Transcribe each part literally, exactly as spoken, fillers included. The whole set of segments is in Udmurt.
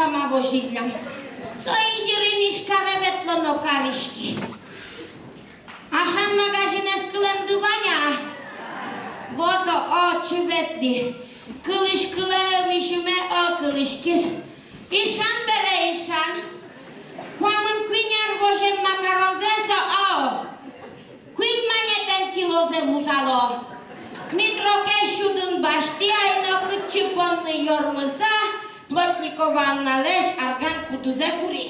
ма возиллям. Со йырин Ижкаре ветлоно кариськи. Ашан магазинэз кылэмды вань-а? Вот-о, отчы ветлӥ. Кылӥськылэ, ымизьыме, о, кылӥськиз. Ишан бере, ишан. Куамын куинь ар возем макаронзэ со, о, куинь манетэн килозэ вузало. Ми трокез сюдын басьтӥ ай но, кытчы понны ёрмыса, Плотникова Анналэсь арган кудызэ кури.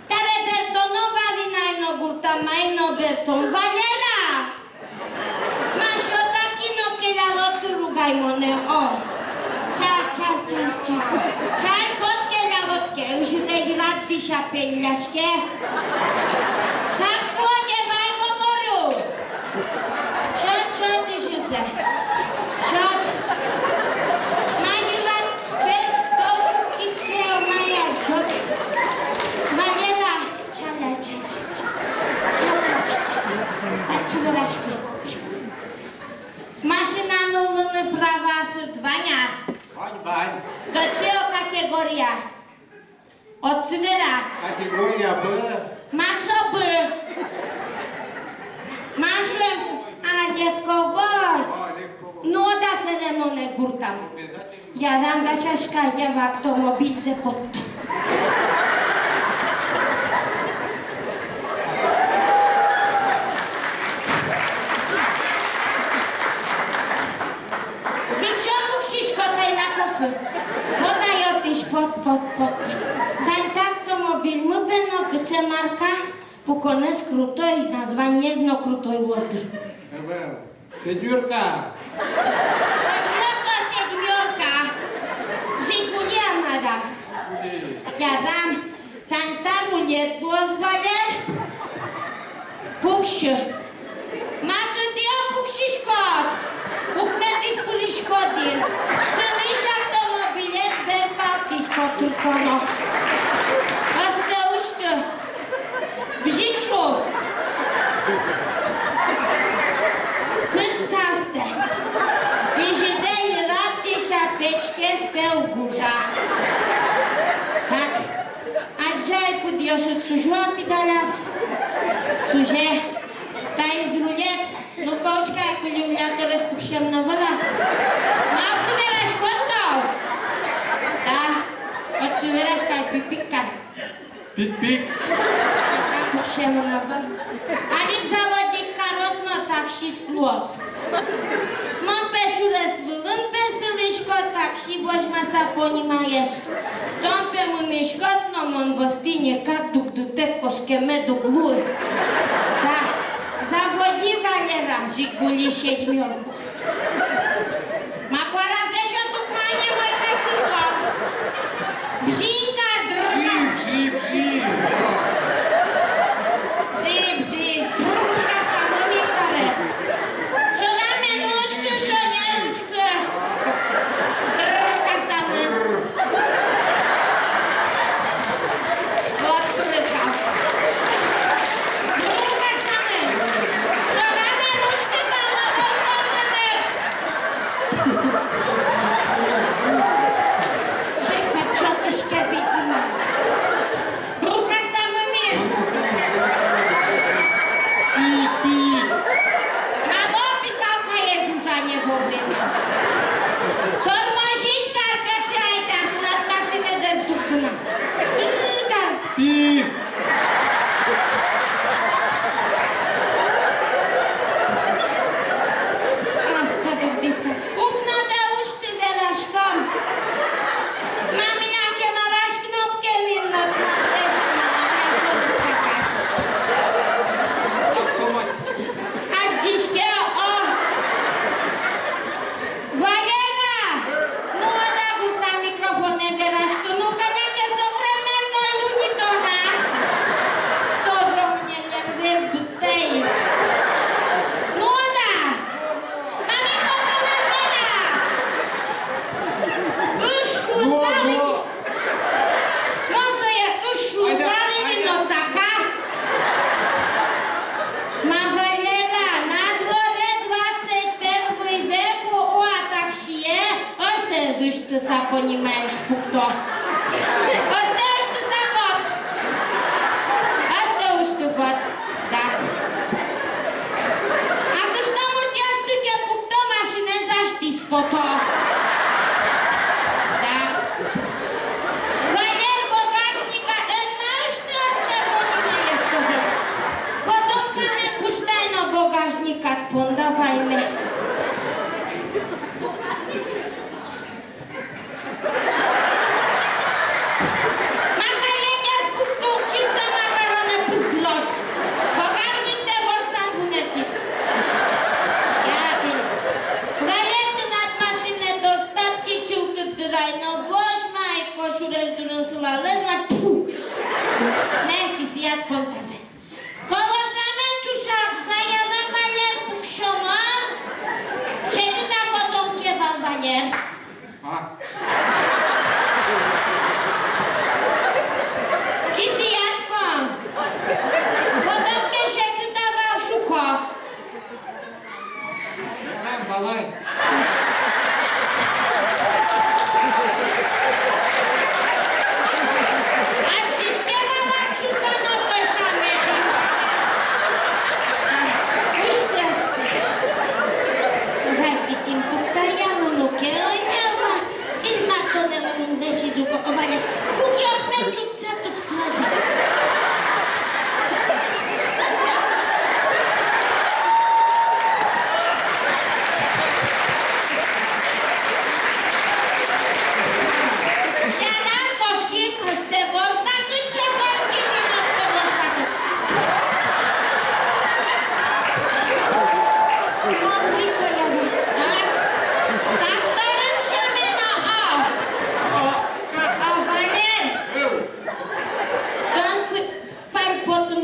Таре бертоно вал ини ай но гуртам, ай но бертом. Валера! Ма сётӥськод но, келялод дыр ук ай монэ, о. Чаль, чаль, чаль, чаль. Чаль, пот, келялод ке, ызьыдэ йырад дӥся пелляське. Шапку одевай, говорю. Сёт, сёт ызьызэ. Сёт. Ма йырад пель доры шуккиз ке, о, мае, сёт. Валера. Ча-ча-ча-ча-ча. Ча-ча-ча-ча-ча. Татчы вераськы. Машина нуллыны праваосыд вань-а? Вань, вань. Кыӵе о категория? Отчы вера. Категория Б. Мар со Б? Мар шуэм? А, легковой. А, легковой. Ну, да, сэре монэ гуртам. Обязательно. Ярам, дасяська, Ева, автомобильдэ потто. Кыӵе пуксиськод ай на косэ? Пот ай отысь, пот, пот, пот. Тань та автомобильмы, пе, но кыӵе марка? Пуконэз крутой, названиез но крутой луоз дыр. Ӧвӧл. Семёрка. Кыӵе со семёрка? Жигули а мар-а? Жигули. Ярам, тань та рулет луоз, Валер. Пуксьы. Ма кытӥ о пуксиськод? Укмысэтӥ пыриськод ини. Сылӥсь автомобилез бер палтӥз котыртоно. Ӧссэ усьты. Бызьы ик, шуом. Кырӟастэ. Ызьыдэ йырад дӥся печкез, пе, уг ужа. Так. Адӟы ай, пыдъёсыд сузё-а педаляз? Сузе. Таиз рулет. Ну-ка, учкы ай, аккумуляторез пуксем но ӧвӧл-а? Ма отчы вераськод-а? Да. Отчы вераськы ай, пик-пик кар. Пик-пик. Пуксем но ӧвӧл. Али ик заводить карод но, таксист луод. Мон, пе, сюрес вылын, пе, сылӥсько, такси возьмаса, понимаешь. Тон, пе, мынӥськод но, мон вӧзтӥ ни кадь дугдытэк кошкемед уг луы. Да, заводи, Валера, Жигули семёрку. Ма куаразэ сёт ук, ма, немой кадь кыргал. Бжинь кадь, дрр кадь. Бжи, бжи, бжи. Бжи, бжи. Дрр кадь самой миктаре. Шонер эн учкы, шонер учкы. Дрр кадь самой. Вот кыргал. Дрр кадь самой. Шонер эн учкы, балабол сатыны. Чек пичок ишке битима. Дрр кадь самой. Пик, пик. Мало пикалкаез ужа не вовремя. Тормозить кар, кыӵе ай та тынад машинадэс дугдыны. Пик кар. Пик. Астэ, дугдӥськод. Укнодэ усьты, вераськом. Мамля, кемалась кнопкаен но тынад печкамалась, мамля, сорок какать. Автомат. Адӟиське, о. Валера! Ну, ӧда гуртам микрофонэн вераськы, ну, кӧня ке современной луи ни тон, а? Со же мне нервез быдтэ ик. Ну, ӧда! Ма микрофонэн верад! Ыш шуысал ини. Мон сое ыш шуысал ини но, така. Ма, Валера, на дворе двадцать первый век, уа, таксие ӧсэз усьтыса, понимаешь, пукто.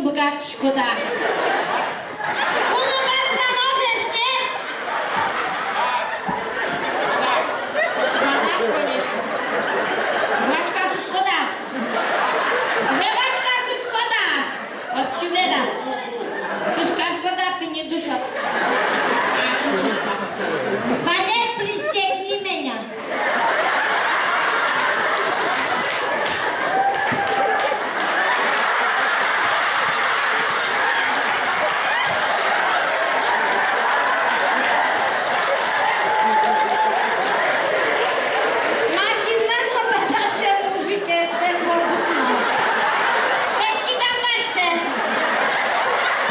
быгатӥськод-а? Улыбаться можешь, нет? Быгат, конечно. Жвачка сиськод-а? Жвачка сиськод-а? Отчы вера. Кышкаськод-а, пиньы дышод? Валер, пристегни меня. Мужик, эстэн вордытно. Шедьтӥд-а, Паша?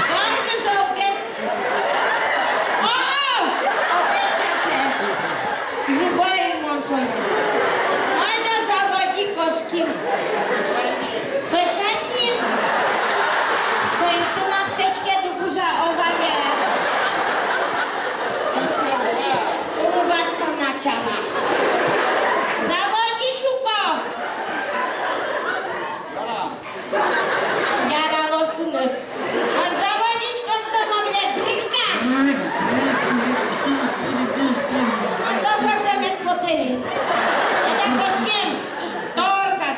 Дорды золгес. О-о! Опять, опять. Живой мон сое. Айда, заводи, кошким. Пӧсятин. Сое тынад печкед уг ужа, о, Ваня. Улыбаться начала. Заводи, шуко. Яралоз тыныд. Заводить кӧтто мамле дрынка. А то пӧртэм мед потэ ни. Айда кошким. Торка.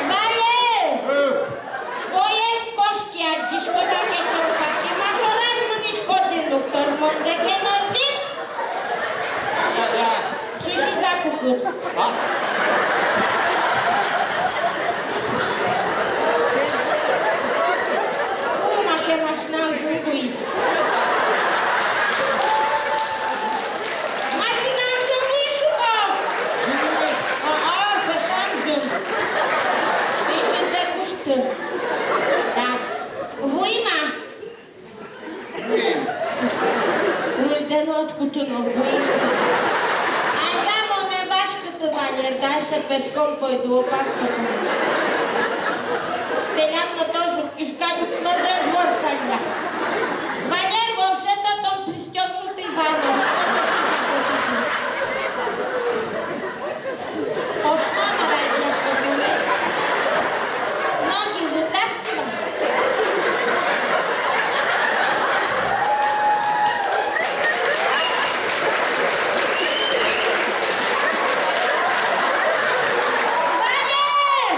Вале! Поезд кошке, адӟиськод-а, кечолка ке, ма шораз мынӥськод ини, ук тормоз ке но зӥб. Сузиз-а кукыт? А? Фу, маке машинаын зын луиз. Машинаын зын луиз, шуко. О-о, пӧсям зын. Песяд кушты. Так. Вуим-а? Вуим. Рульдэ но ӧд куты но, вуим. Айда монэ васькыты, Валер, дальше пешком пойду, опасно. Пелям но тоже кишка но зэс ворсалля. Валер, вообще-то тон пристёгнутый вал. Ноги вытаскивай. Валер!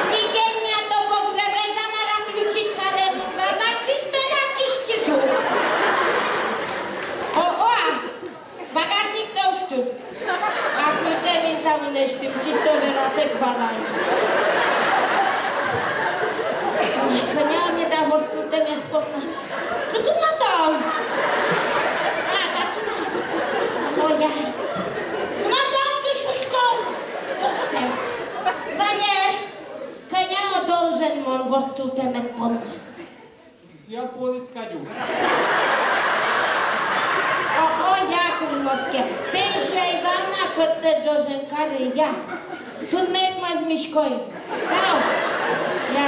Сиденья-то погребе самара включить каремын вал, ма чисто лякиськиз ук. О-о! Багажник но усьты. А кытын мон та мынэсьтым, чисто вератэк валай. Ой, кӧня меда ворттылтэм эх понна. Кытын но тон? А, татын. Ой-яй. Но тон кыӵе шуиськод? Валер, кӧня должен мон ворттылтэм эх понна? Кисыяд поныт, Катюш. О-о, я, курмоске. Пенсия ивамна кӧттэт ӝожен каре, я. Туннэ ик мӧзмисько ини. Тау. Я.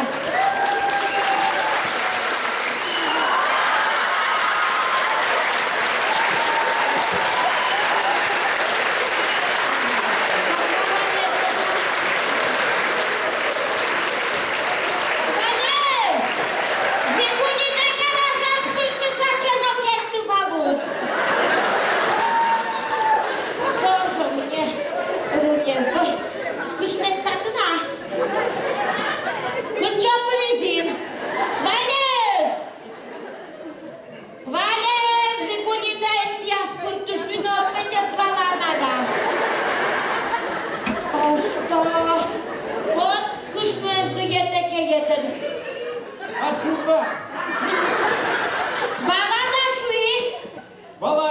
Валер! Жигулидэ гаражаз пыртыса ке но кельты вал ук. Тоже мне рулевой. Кышнэт татын-а? Кыӵе пыриз ини? Валер! Валер, Жигулидэ ик тӥяз пыртӥсько но, педет вала мара. Осто. Вот кышноез но етэ ке, етэ. Ашуба. Вала да шуи. Вала.